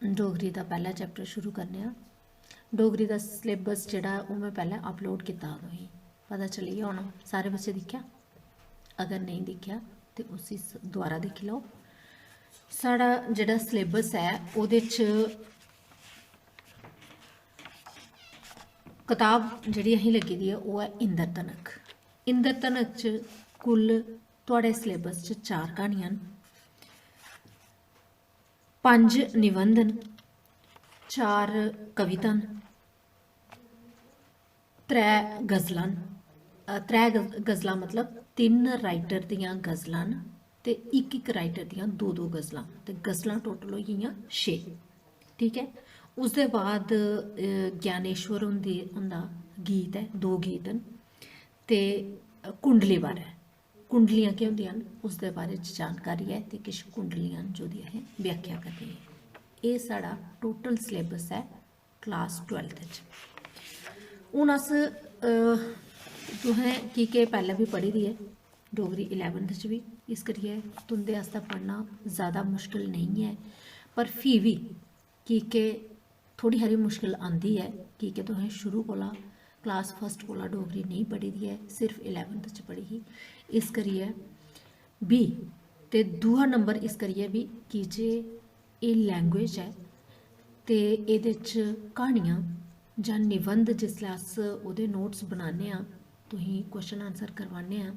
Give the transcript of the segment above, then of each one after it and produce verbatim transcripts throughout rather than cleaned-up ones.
डोगरी दा पैह्ला चैप्टर शुरू करने आं। डोगरी दा सलेबस जेह्ड़ा ऐ, ओह् में पैह्लें अपलोड कीता हा तुसेंगी, पता चली गेआ होना, सारे बच्चे दिक्खेआ? अगर नेईं दिक्खेआ ते उसी स-, दोबारा दिक्खी लैओ। साढ़ा जेह्ड़ा सलेबस ऐ, ओह्दे च कताब जेह्ड़ी असें लग्गी दी ऐ, ओह् ऐ इंद्रधनक। इंद्रधनक च कुल थुआढ़े सलेबस च चार क्हानियां न, पंज निबंध न, चार कविता न, त्रै गजलां न। अ, त्रै गज-, गजलां मतलब तिन्न राइटर दियां गजलां न ते इक इक राइटर दियां दो दो गजलां, ते गजलां टोटल होई गेइयां छे। ठीक ऐ, उसदे बाद, अ, ज्ञानेश्वर हुंदी, हुंदा गीत ऐ, दो गीत न, ते कुंडली बारै, कुंडलियां केह् होंदियां न, उसदे बारे च जानकारी ऐ, ते किश कुंडलियां न, जोह्दी असें व्याख्या करनी ऐ। एह् साढ़ा टोटल सलेबस ऐ क्लास ट्वेल्थ च। हून अस, अ, तुसें, की के पैह्लें बी पढ़ी दी ऐ डोगरी इलेवंथ च बी, इस करियै तुं'दे आस्तै पढ़ना ज़्यादा मुश्कल नेईं ऐ, पर फ्ही बी की के थोह्ड़ी हारी मुश्कल आंदी ऐ, की के तुसें शुरू कोला, क्लास फर्स्ट कोला डोगरी नेईं पढ़ी दी ऐ, सिर्फ इलेवंथ च पढ़ी ही, इस करियै बी। ते दूआ नंबर इस करियै बी की जे एह् लैंग्वेज ऐ ते एह्दे च क्हानियां जां निबंध, जिसलै अस ओह्दे नोट्स बनाने आं, तुसेंगी क्वेश्चन आंसर करवाने आं,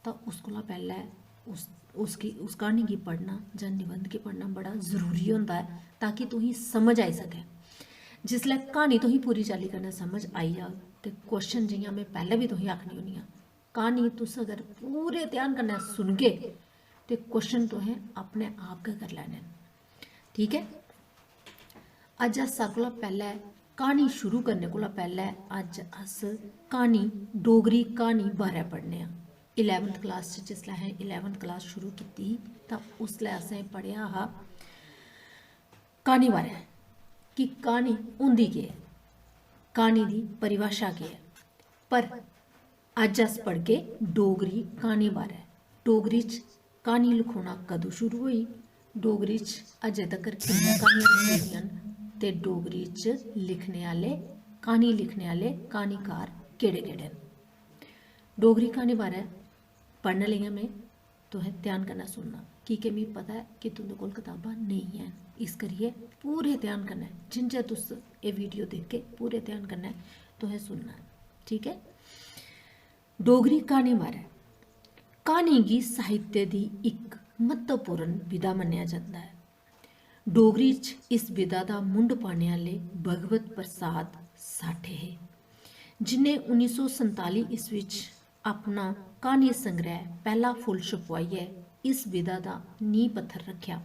तां उस कोला पैह्लें उस, उसगी, उस क्हानी गी पढ़ना जां निबंध गी पढ़ना बड़ा जरूरी होंदा ऐ, ताकि तुसेंगी समझ आई सकै। जिसलै क्हानी तुसेंगी पूरी चाल्ली कन्नै समझ आई जाग ते क्वेश्चन, जि'यां में पैह्लें बी तुसेंगी आखनी होन्नी आं, क्हानी तुस अगर पूरे ध्यान कन्नै सुनगे ते क्वेश्चन तुसें अपने आप गै करी लैने न। ठीक ऐ, अज्ज अस सारें कोला पैह्लें क्हानी शुरू करने कोला पैह्लें अज्ज अस क्हानी, डोगरी क्हानी बारै पढ़ने आं। इलेवंथ क्लास च, जिसलै असें इलेवंथ क्लास शुरू कीती ही, तां उसलै असें पढ़ेआ हा क्हानी बारै कि क्हानी होंदी केह् ऐ, क्हानी दी परिभाशा केह् ऐ। पर अज्ज अस पढ़गे डोगरी क्हानी बारै। डोगरी च क्हानी लखोना कदूं शुरू होई, डोगरी च अजें तकर किन्नियां क्हानियां लिखी दियां न ते डोगरी च लिखने आह्ले, क्हानी लिखने आह्ले क्हानीकार केह्ड़े-केह्ड़े न। डोगरी क्हानी बारै पढ़ने लेई आं में, तुसें ध्यान कन्नै सुनना, की के मिगी पता ऐ कि तुं'दे कोल कताबां नेईं हैन, इस करियै पूरे ध्यान कन्नै, जिन्ने चिर तुस एह् वीडियो दिखगे, पूरे ध्यान कन्नै तुसें सुनना ऐ। ठीक ऐ, डोगरी क्हानी बारै। क्हानी गी साहित्य दी इक म्हत्तवपूर्ण विधा मन्नेआ जंदा ऐ। डोगरी च इस विधा दा मुंढ पाने आह्ले भगवत प्रसाद साठे हे, जि'नें उन्नी सौ संताली ईस्वी च अपना क्हानी संग्रैह पैह्ला फुल्ल छपोआइयै इस विधा दा नींह् पत्थर रक्खेआ।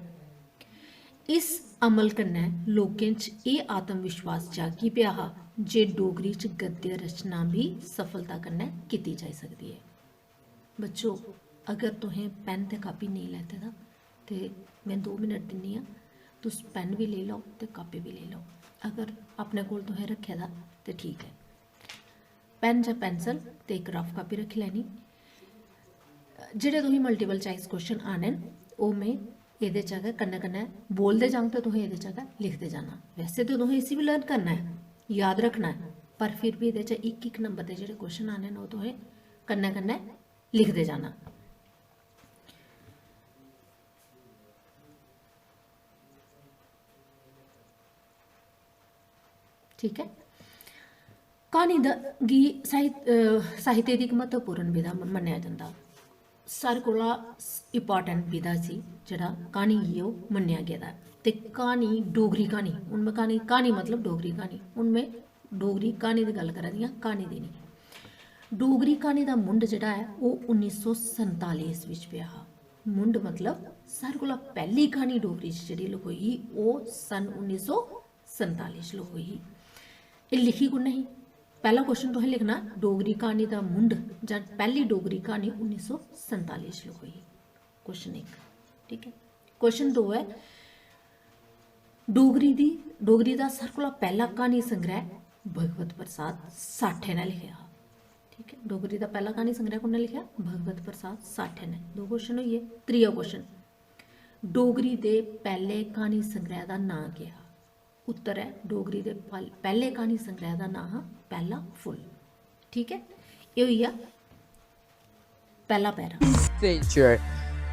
इस अमल कन्नै लोकें च एह् आत्म विश्वास जागी पेआ हा जे डोगरी च गद्य रचना बी सफलता कन्नै कीती जाई सकदी ऐ। बच्चो, अगर तुसें पेन ते कापी नेईं लैते दा ते में दो मिनट दिन्नी आं, तुस पेन बी लेई लैओ ते कापी बी लेई लैओ। अगर अपने कोल तुसें रक्खे दा ते ठीक ऐ, पेन जां पेंसिल ते इक रफ कापी रक्खी लैनी। जेह्ड़े तुसें मल्टीपल चॉइस क्वेश्चन आने न, ओह् में एह्दे च गै कन्नै कन्नै बोलदे जाङ ते तुसें एह्दे च गै लिखदे जाना। वैसे ते तुसें इसी बी लर्न करना ऐ, याद रक्खना ऐ, पर फिर बी एह्दे च इक इक नंबर दे जेह्ड़े क्वेश्चन आने न, ओह् तुसें कन्नै कन्नै लिखदे जाना। ठीक ऐ, क्हानी दा, गी साहित-, अ, साहित्य दी इक म्हत्तवपूर्ण विधा म-, मन्नेआ जंदा। सारें कोला स-, इंपार्टेंट विधा सी जेह्ड़ा क्हानी गी ओह् मन्नेआ गेदा ऐ। ते क्हानी, डोगरी क्हानी, हून में क्हानी, क्हानी मतलब डोगरी क्हानी, हून में डोगरी क्हानी दी गल्ल करा दी आं, क्हानी दी निं। डोगरी क्हानी दा मुंढ जेह्ड़ा ऐ, ओह् उन्नी सौ संताली ईस्वी च पेआ हा। मुंढ मतलब सारें कोला पैह्ली क्हानी डोगरी च जेह्ड़ी लखोई ही, ओह् सन उन्नी सौ संताली च लखोई ही। एह् लिखी कु'न्नै ही? पैह्ला क्वेश्चन तुसें लिखना, डोगरी क्हानी दा मुंढ जां पैह्ली डोगरी क्हानी उन्नी सौ संताली च लखोई ही। क्वेश्चन इक, ठीक ऐ। क्वेश्चन दो ऐ, डोगरी दी, डोगरी दा सारें कोला पैह्ला क्हानी संग्रैह भगवत प्रसाद साठे ने लिखेआ हा। ठीक ऐ, डोगरी दा पैह्ला क्हानी संग्रैह कु'न्नै लिखेआ? भगवत प्रसाद साठे ने। दो क्वेश्चन होई गे। त्रीया क्वेश्चन, डोगरी दे पैह्ले क्हानी संग्रैह दा नांऽ केह् हा? उत्तर ऐ डोगरी दे पल-, पैह्ले क्हानी संग्रैह दा नांऽ हा पैह्ला फुल्ल। ठीक ऐ, एह् होई गेआ पैह्ला पैरा। Danger.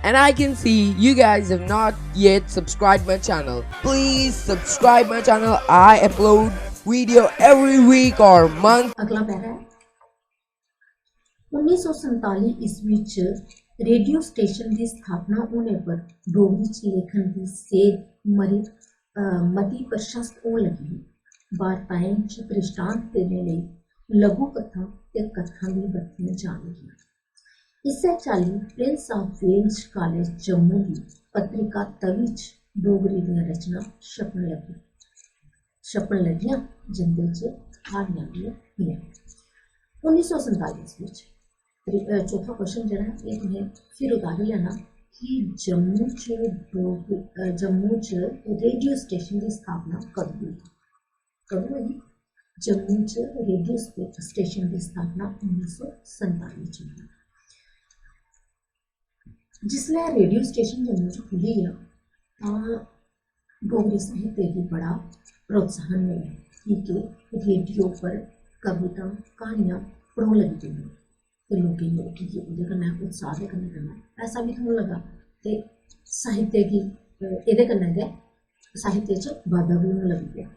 And I can see you guys have not yet subscribed my channel. Please subscribe my channel. I upload video every week or month. अगला पैरा ऐ। उन्नी सौ संताली ईस्वी च रेडियो स्टेशन दी स्थापना होने पर डोगरी च लेखन दी सेध मरी, अ, मती प्रशस्त होन लगी। वार्ताएं च दृष्टांत देने लेई लघु कथां ते कथां बी बरतियां जान लगियां। इस्सै चाल्ली Prince of Wales college Jammu दी पत्रिका तवी च डोगरी दियां रचनां छपन लगी छपन लगियां, जिंदे च क्हानियां बी हियां। उन्नी सौ संताली ईस्वी च त्रि-, अ, चौथा क्वेश्चन जेह्ड़ा ऐ, एह् तुसें फिर उतारी लैना कि जम्मू च डोगरी, अ, जम्मू च रेडियो स्टेशन दी स्थापना कदूं होई? कदूं होई? जम्मू च रेडियो स्टे-, स्टेशन दी स्थापना उन्नी सौ संताली च होई। जिसलै रेडियो स्टेशन जम्मू च खु'ल्ली गेआ तां डोगरी साहित्य गी बड़ा प्रोत्साहन मिलेआ, की के रेडियो पर कवितां, क्हानियां पढ़ोन लगी पेइयां ते लोकें गी ओह् की ओह्दे कन्नै उत्साह दे कन्नै कन्नै पैसा बी थ्होन लगा ते साहित्य गी, अ, एह्दे कन्नै गै साहित्य च बाद्धा बी होन लगी पेआ।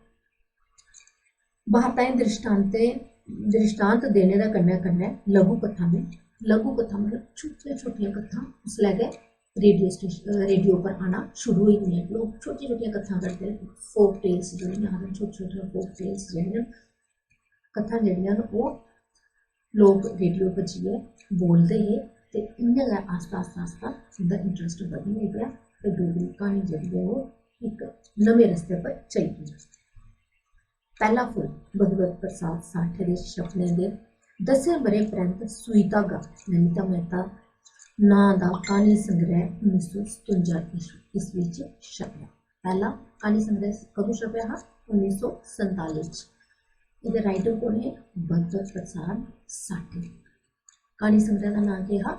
वार्ताएं दृष्टांतें दृष्टांत देने दा कन्नै कन्नै लघु कथां बी, लघु कथां मतलब छोटियां छोटियां कथां उसलै गै रेडियो स्टेशन, रेडियो पर आना शुरू होई गेइयां। लोक छोटियां छोटियां कथां करदे, फोक टेल्स जेह्ड़ियां आखदे न, छोटियां छोटियां फोक टेल्स जेह्ड़ियां न, कथां जेह्ड़ियां न ओह् लोक रेडियो पर जाइयै बोलदे हे ते इ'यां गै आस्ता आस्ता आस्ता उं'दा इंटरस्ट बधन लगी पेआ ते डोगरी क्हानी जेह्ड़ी ऐ ओह् इक नमें रस्ते पर चली पेई। पैह्ला फुल्ल भगवत प्रसाद साठे दे छपने दे दसें ब'रें परैंत सूई धागा ललिता मेहता नांऽ दा क्हानी संग्रैह उन्नी सौ सतुंजा ईस्वी च छपेआ। पैह्ला क्हानी संग्रैह कदूं छपेआ हा? उन्नी सौ संताली च। एह्दे राइटर कु'न हे? भगवत प्रसाद साठे। क्हानी संग्रैह दा नांऽ केह् हा?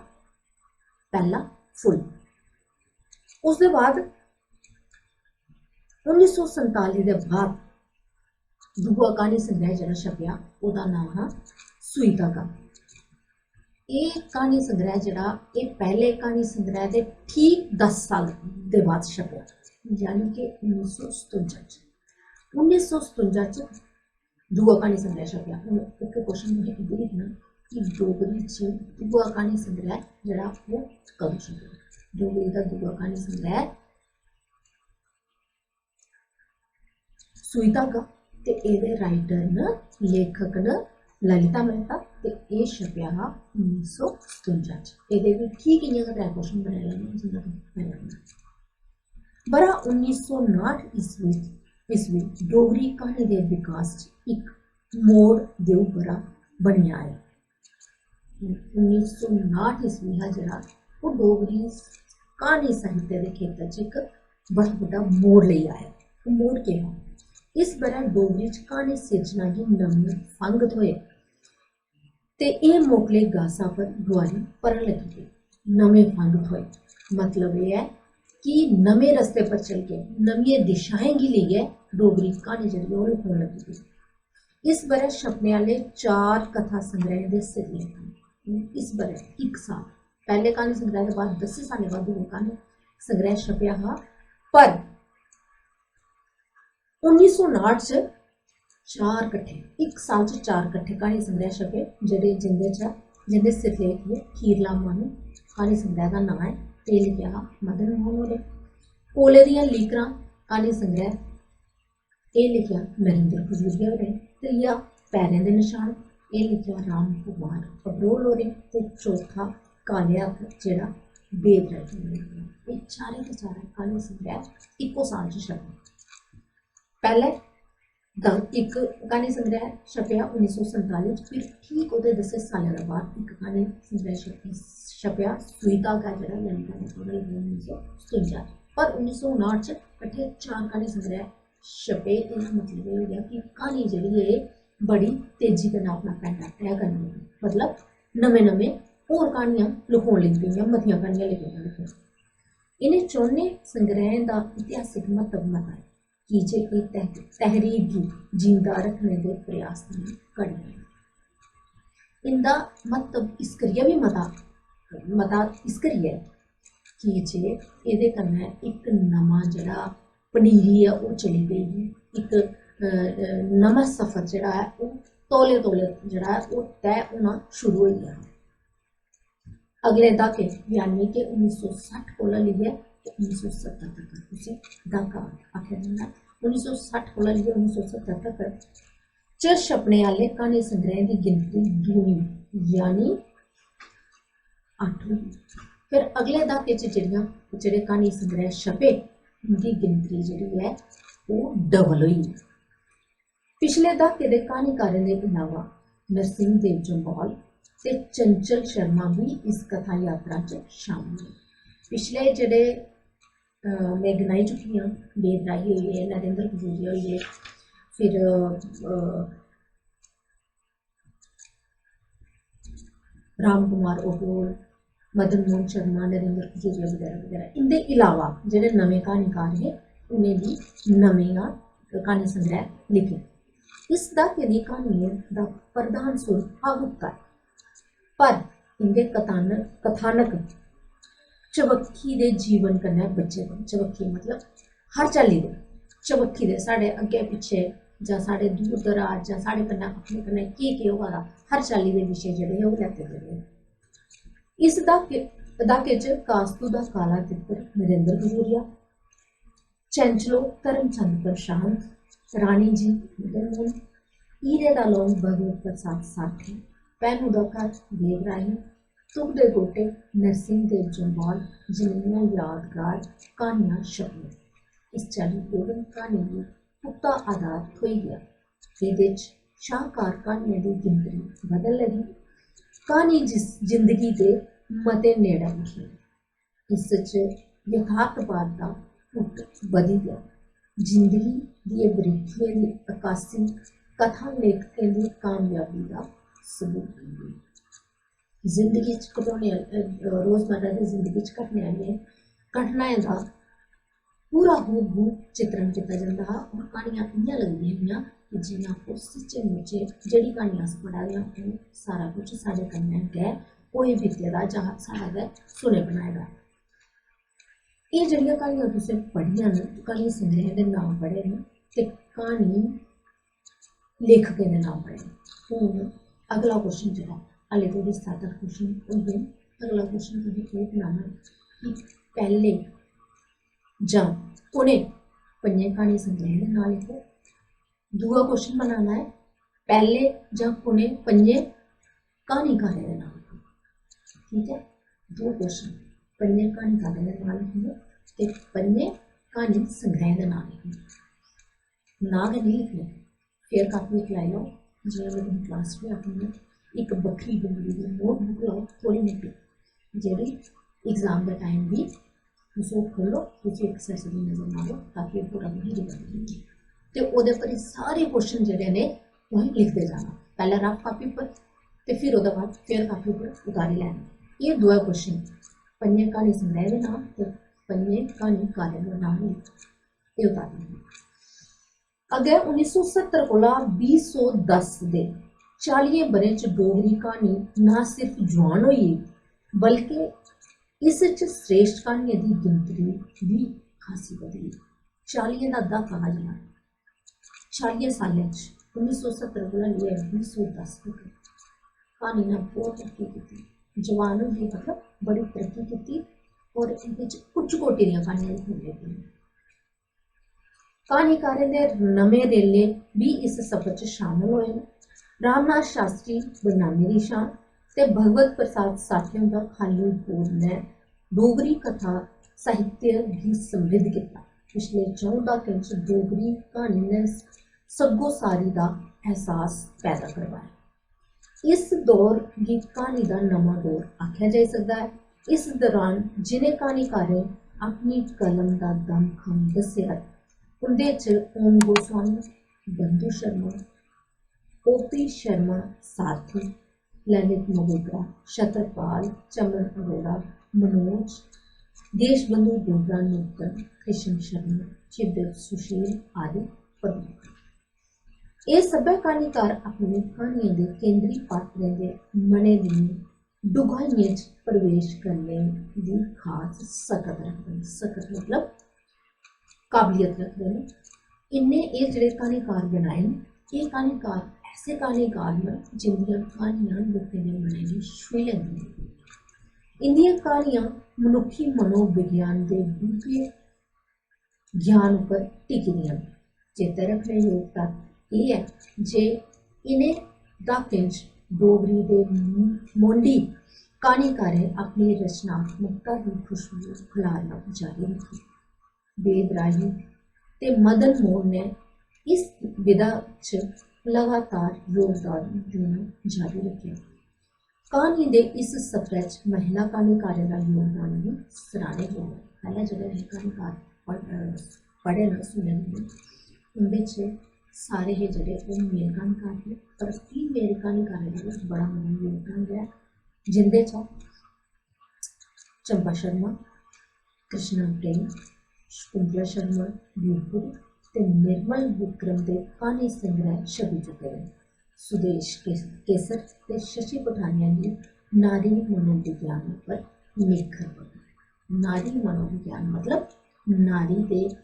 पैह्ला फुल्ल। उसदे बाद उन्नी सौ संताली दे बाद दूआ क्हानी संग्रैह जेह्ड़ा छपेआ, ओह्दा नांऽ हा सूई धागा। एह् क्हानी संग्रैह जेह्ड़ा, एह् पैह्ले क्हानी संग्रैह दे ठीक दस साल दे बाद छपेआ, यानी कि उन्नी सौ सतुंजा च। उन्नी सौ सतुंजा च दूआ क्हानी संग्रैह छपेआ। हून इक क्वेश्चन तुसें इब्बी लिखना कि डोगरी च दूआ क्हानी संग्रैह जेह्ड़ा ओह् कदूं छपेआ? डोगरी दा दूआ क्हानी संग्रैह सूई धागा ते एह्दे राइटर न, लेखक न ललिता मेहता ते एह् छपेआ हा उन्नी सौ सतुंजा च। एह्दे बी ठीक इ'यां गै त्रै क्वेश्चन बनाई लैने जि'यां तुसें पैह्लें बनाए। ब'रा उन्नी सौ नाठ ईस्वी ईस्वी डोगरी क्हानी दे विकास च इक मोड़ देऊ ब'रा बनियै आया। उन्नी सौ नाठ ईस्वी हा जेह्ड़ा, ओह् डोगरी क्हानी साहित्य दे खेतर च इक बड़ा बड्डा मोड़ लेई आया। ओह् मोड़ केह् हा? इस ब'रै डोगरी च क्हानी सिरजना गी नमें फंग थ्होए ते एह् मोकले गासा पर डोआरी भरन लगी पे। नमें फंग थ्होए, मतलब एह् ऐ कि नमें रस्ते पर चलियै, नमियें दिशाएं गी लेइयै डोगरी क्हानी जेह्ड़ी ऐ ओह् लखोन लगी पेई। इस ब'रै छपने आह्ले चार कथा संग्रैहें दे सिरलेख न। इस ब'रै इक साल, पैह्ले क्हानी संग्रैह दे बाद दस्सें सालें बाद दूआ क्हानी संग्रैह छपेआ हा, पर उन्नी सौ नाठ च चार कट्ठे, इक साल च चार कट्ठे क्हानी संग्रैह छपे, जेह्ड़े, जिंदे चा, जिंदे सिरलेख हे खीरला मन क्हानी संग्रैह दा नांऽ ऐ, ते लिखेआ हा मदन मोहन होरें। कोले दियां लीकरां क्हानी संग्रैह, एह् लिखेआ नरेंद्र खजूरिया होरें। त्रीया पैरें दे नशान, एह् लिखेआ राम कुमार अबरोल होरें। ते चौथा काले हत्थ, जेह्ड़ा वेद राय होरें लिखेआ। एह् चारें दे चारें क्हानी संग्रैह इक्को साल च छपे। पैह्ले दा इक क्हानी संग्रैह छपेआ उन्नी सौ संताली च, फिर ठीक ओह्दे दस्सें सालें दे बाद इक क्हानी संग्रैह छप-, छपेआ सूई धागा, जेह्ड़ा ललिता ने थोह्ड़ा लिखेआ उन्नी सौ सतुंजा। पर उन्नी सौ नाठ च कट्ठे चार क्हानी संग्रैह छपे। एह्दा मतलब एह् होई गेआ कि क्हानी जेह्ड़ी ऐ, एह् बड़ी तेजी कन्नै अपना पैंडा तय करने लगी, मतलब नमें नमें होर क्हानियां लखोन लगी पेइयां, मतियां क्हानियां लगी पेइयां लखोन। इ'नें चौनें संग्रैहें दा इतिहासिक म्हत्तव मता ऐ। की जे एह् तह-, तहरीक गी जींदा रक्खने दे प्रयास दियां कड़ियां न। इं'दा म्हत्तव इस करियै बी मता, मता इस करियै की जे एह्दे कन्नै इक नमां जेह्ड़ा पनीरी ऐ, ओह् चली पेई ही। इक, अ, अ, नमां सफर जेह्ड़ा ऐ, ओह् तौले तौले जेह्ड़ा ऐ, ओह् तय होना शुरू होई गेआ। अगले द्हाके, यानी कि उन्नी सौ सट्ठ कोला लेइयै ते उन्नी सौ सत्तर तक, उसी द्हाका आखेआ जंदा ऐ, उन्नी सौ सट्ठ कोला लेइयै उन्नी सौ सत्तर तक च छपने आह्ले क्हानी संग्रहें दी गिनतरी दूनी, यानी अट्ठ होई। फिर अगले द्हाके च जेह्ड़ियां, जेह्ड़े क्हानी संग्रह छपे, उं'दी गिनतरी जेह्ड़ी ऐ, ओह् डबल होई। पिछले द्हाके दे क्हानीकारें दे इलावा नरसिंह देव जम्वाल ते चंचल शर्मा बी इस कथा यात्रा च शामिल न। पिछले जेह्ड़े, अ, में गनाई चुकी आं, वेद राही होई गे, नरेंद्र खजूरिया होई गे, फिर, अ, राम कुमार ओगोल, मदन मोहन शर्मा, नरेंद्र खजूरिया बगैरा बगैरा। इं'दे इलावा जेह्ड़े नमें क्हानीकार हे, उ'नें बी नमें गै क्हानी संग्रह लिखे। इस द्हाके दी क्हानियें दा प्रधान सुर भावुकता ऐ, पर इं'दे कथान-, कथानक चबक्खी दे जीवन कन्नै बज्झे दे न। चबक्खी मतलब हर चाल्ली दे, चबक्खी दे, साढ़े अग्गें पिच्छें जां साढ़े दूर दराज जां साढ़े कन्नै, अपने कन्नै केह् केह् होआ दा, हर चाल्ली दे विशे जेह्ड़े हे, ओह् लैते गेदे हे। इस द्हाके, द्हाके च कास्तू दा काला तित्तर नरेंद्र खजूरिया, चैंचलो धर्मचंद प्रशांत, रानी जी मदन मोहन, हीरे दा लोम भगवत प्रसाद साठे, भैनू दा घर वेद राही, तुक दे गोटे नरसिंह देव जम्वाल जनेहियां यादगार क्हानियां छपियां। इस चाल्ली गोविंद क्हानी गी पुख्ता आधार थ्होई गेआ। एह्दे च शाहकार क्हानियें दी गिनतरी बधन लगी। क्हानी जिस जिंदगी दे मते नेड़ै उठी। इस च यथार्थवाद दा पुट बधी गेआ। जिंदगी दिये बरीकियें दी अक्कासी कथा लेखकें दी कामयाबी दा सबूत बनी गेई। जिंदगी च घटोने आह्ले, अ, रोजमर्रा दी जिंदगी च घटने आह्लियें घटनाएं दा पूरा हूबहू चित्रण कीता जंदा हा। और क्हानियां इ'यां लगदियां हियां कि जि'यां ओह् सच्चे मुच्चे जेह्ड़ी क्हानी अस पढ़ा दे आं, ओह् सारा कुछ साढ़े कन्नै गै होई बीते दा जां साढ़ा गै सुने बनाए दा। एह् जेह्ड़ियां क्हानियां तुसें पढ़ियां न, क्हानी संग्रह दे नांऽ पढ़े न, ते क्हानी लेखकें दे नांऽ पढ़े न। हून अगला क्वेश्चन जेह्ड़ा, हाले धोड़ी सत्त अट्ठ क्वेश्चन होई गे न। अगला क्वेश्चन तुसें एह् बनाना कि पैह्ले जां कु'नें पंजें क्हानी संग्रहें दे नांऽ लिखो। दूआ क्वेश्चन बनाना ऐ, पैह्ले जां कु'नें पंजें क्हानीकारें दे नांऽ लिखो। ठीक ऐ, दो क्वेश्चन, पंजें क्हानीकारें दे नांऽ लिखने ते पंजें क्हानी संग्रहें दे नांऽ लिखने। नांऽ गै निं लिखने, फेयर कापी इक लाई लैओ, जि'यां में तुसें क्लास च बी आखनी आं, इक बक्खरी डोगरी दी नोटबुक लैओ, थोह्ड़ी मोटी, जेह्ड़ी एग्जाम दे टाइम बी तुस ओह् खोह्ल्लो, तुस इक सरसरी नजर मारो, ताकि ओह् पूरा तुसेंगी रिवाइज होई जाए। ते ओह्दे पर एह् सारे क्वेश्चन जेह्ड़े ने, तुसें लिखदे जाना, पैह्लें रफ कापी पर ते फिर ओह्दे बाद फेयर कापी पर उतारी लैना। एह् दोऐ क्वेश्चन, पंजें क्हानी संग्रह दे नांऽ ते पंजें क्हानीकारें दे नांऽ लिखो, एह् उतारी लैना। अग्गें उन्नी सौ सत्तर कोला बीह् सौ दस दे चालियें ब'रें च डोगरी क्हानी ना सिर्फ जुआन होई, बल्के इस च श्रेष्ठ क्हानियें दी गिनतरी बी खासी बधी। चालियें दा द्हाका हा जेह्ड़ा, चालियें सालें च, उन्नी सौ सत्तर कोला लेइयै बीह् सौ दस तक, क्हानी ने बहुत तरक्की कीती। जवान होई गेई, मतलब, बड़ी तरक्की कीती। और एह्दे च उच्च कोटि दियां क्हानियां लिखन लगी पेई। क्हानीकारें दे नमें रेले बी इस सफर च शामिल होए न। रामनाथ शास्त्री बदनामी दी शान ते भगवत प्रसाद साठे हुंदा खाली बोल ने डोगरी कथा साहित्य गी समृद्ध कीता। पिछले च'ऊं द्हाकें च डोगरी क्हानी ने सग्गोसारी दा एहसास पैदा करवाया। इस दौर गी क्हानी दा नमां दौर आखेआ जाई सकदा ऐ। इस दौरान जि'नें क्हानीकारें अपनी कलम दा दमखम दस्सेआ, उं'दे च ओम गोस्वामी, बंधु शर्मा, ओपी शर्मा सारथी, ललित मगोत्रा, छत्रपाल, चमन अरोड़ा, मनोज, देशबंधु डोगरा नूतन, कृष्ण शर्मा, चिदव सुशील आदि प्रमुख। एह् सब्भै क्हानीकार अपनी क्हानियें दे केंद्री पात्रें दे मनै दियें डुग्हाइयें च प्रवेश करने दी खास सकत रखदे न। सकत मतलब काबलियत रखदे न। इन्ने एह् जेह्ड़े क्हानीकार बनाए न, एह् क्हानीकार ऐसे क्हानीकार न जिंदियां क्हानियां लोकें दे मनै गी छूही लैंदियां न। इंदियां क्हानियां मनुक्खी मनोविज्ञान दे डूंह्गे ज्ञान उप्पर टिकी दियां न। चेतै रक्खने योग तत्थ एह् ऐ जे इ'नें द्हाकें च डोगरी दे मोंढी क्हानीकारें अपनी रचनात्मकता दी खुशबू खलारना जारी रक्खी। वेद राही ते मदन मोहन ने इस विधा च लगातार योगदान देना जारी रक्खेआ। क्हानी दे इस सफरै च महिला क्हानीकारें दा योगदान बी सराह्ने जोग ऐ। पैह्लें जेह्ड़े असें क्हानीकार पढ़-, अ, पढ़े न, सुने न, उं'दे च सारे हे जेह्ड़े ओह् मेल क्हानीकार हे, पर फीमेल क्हानीकारें दा बी बड़ा मता योगदान रेहा, जिं'दे चा चंपा शर्मा, कृष्णा प्रेम, शकुंतला शर्मा वीरपुरी ते निर्मल विक्रम दे क्हानी संग्रह छपी चुके दे न। सुदेश के-, केसर ते शशि पठानिया दी नारी मनोविज्ञान उप्पर निखर। नारी मनोविज्ञान मतलब नारी दे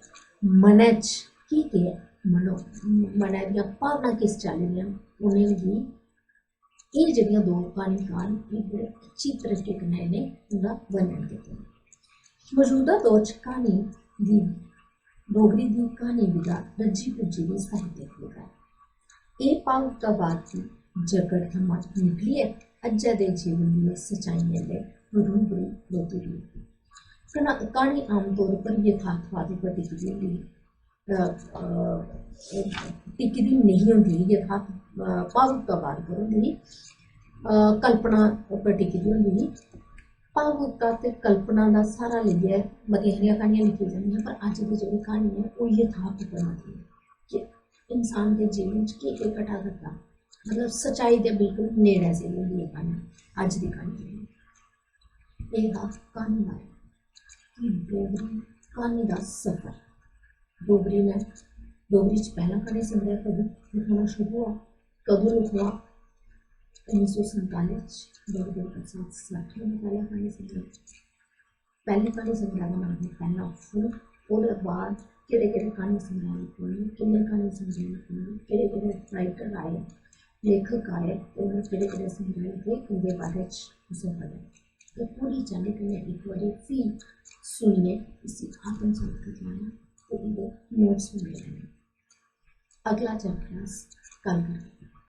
मनै च की केह् ऐ, मनो-, मनै दियां भावनां किस चाल्ली दियां न, उ'नेंगी एह् जेह्ड़ियां दो क्हानीकार न, एह् बड़े अच्छी तरीके कन्नै इ'नें उं'दा वर्णन कीते दा। मजूदा दौर च क्हानी दी, डोगरी दी क्हानी विधा रज्जी पुज्जी दी साहित्यक विधा ऐ। एह् भावुकतावाद दी जकड़ थमां निकलियै अज्जै दे जीवन दियें सचाइयें दे रूबरू खड़ोती दी ऐ। कना-, क्हानी आमतौर पर यथार्थवाद उप्पर टिकी दी होंदी ही। अ, अ, टिकी दी नेईं होंदी ही, यथार्थ, अ, भावुकतावाद पर होंदी ही। अ, कल्पना उप्पर टिकी दी होंदी ही। भावुकता ते कल्पना दा स्हारा लेइयै मतियां हारियां क्हानियां लिखियां जंदियां, पर अज्ज दी जेह्ड़ी क्हानी ऐ, ओह् यथार्थ उप्पर मती ऐ कि इंसान दे जीवन च केह् केह् घटा करदा, मतलब, सच्चाई दे बिल्कुल नेड़े जेही होंदी ऐ क्हानी, अज्ज दी क्हानी जेह्ड़ी। एह् हा क्हानी दा, कि डोगरी क्हानी दा सफर। डोगरी ने, डोगरी च पैह्ला क्हानी संग्रह कदूं लिखोना शुरू होआ, कदूं लिखोआ? उन्नी सौ संताली च डोगरी प्रकाशन सोसाइटी ने पैह्ला क्हानी संग्रह, पैह्ले क्हानी संग्रह दा नांऽ हा पैह्ला फूल। ओह्दे बाद केह्ड़े केह्ड़े क्हानी संग्रह लिखोए, किन्ने क्हानी संग्रह लिखोए, केह्ड़े केह्ड़े राइटर आए, लेखक आए, ते उ'नें केह्ड़े केह्ड़े संग्रह लिखे, उं'दे बारे च तुसें पढ़ेआ। ते पूरी चाल्ली कन्नै इक बारी फ्ही सुनियै इसी आत्मसात करी लैना ते एह्दे नोट्स बनाई लैने। अगला चैप्टर अस कल करगे।